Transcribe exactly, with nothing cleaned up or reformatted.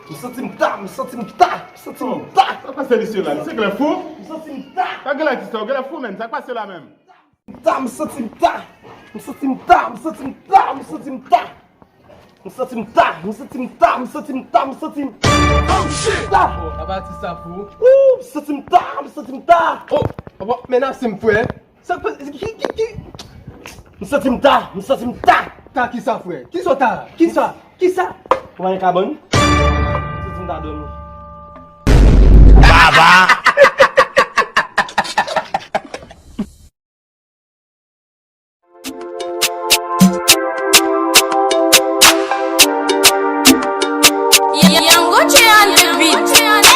M santi m ta, m santi m ta, m santi m ta. Sa pase misye la? Misye genlè fou? M santi m ta. Sa genlè ki sa? Ou genlè fou menm? Sa k pase la menm? Ta, m santi m ta. M santi m ta, m santi m ta, m santi m ta. M santi m ta, m santi m ta, m santi m ta, m santi m ta. Oh, apa ti sa fou? Ooh, m santi m ta, m santi m ta. Oh, apa menace m, frè? Sa pa, ki, ki, ki? M santi m ta, m santi m ta. Ta kisa, frè? Kisa w ta? Kisa? Kisa? Ou pa gen kabann? M santi m ta dòmi. Baba! Young Gucci on the beat.